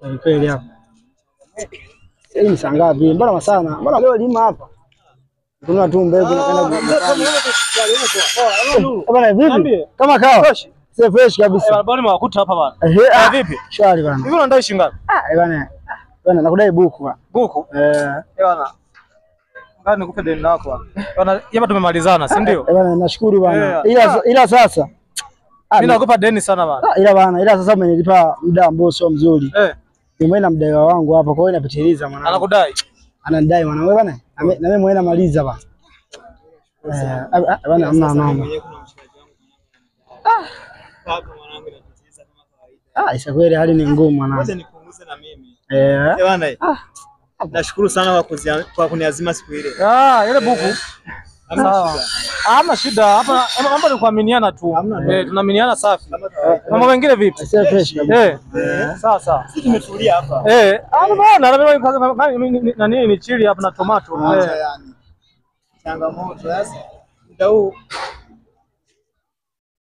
Kweli kweli hapa. Hii ni saa ngapi? Mbona masana? Mbona leo lima hapa? Kuna tu mbegu na kaenda bwana vipi? Kama kawa. Sio fresh kabisa. Bwana nimewakuta hapa bwana. Eh, vipi? Shwari bwana. Hivi unadai shilingi ngapi? Ah, bwana. Bwana nakudai buku bwana. Buku? Eh. Bwana. Ngoja nikupe deni lako bwana. Bwana, hapa tumemalizana, si ndio? Eh bwana, nashukuru bwana. Ila sasa mimi nakupa deni sana bwana. Ila bwana, ila sasa umenilipa muda ambao sio mzuri. Eh. Nimeenda mdaiwa wangu hapa, kwa hiyo inapitiliza mwanangu. Anakudai? Ananidai mwanangu bwana. Na mimi mwenyewe namaliza bwana. Eh, bwana hamna noma. Ah, isa kweli hali ni ngumu mwanangu. Ngoja nipunguze na mimi. Eh. Bwana. Nashukuru sana kwa kuniazima siku ile. Ah, ile buku. Sawa. Hamna shida hapa, mambo ni kuaminiana tu. Eh, tunaaminiana safi. Mambo mengine vipi? Sio fresh kabisa. Eh. Sawa sawa. Sisi tumetulia hapa. Eh, bwana, na nini ni chili hapa na tomato. Eh. Changamoto sasa. Muda huu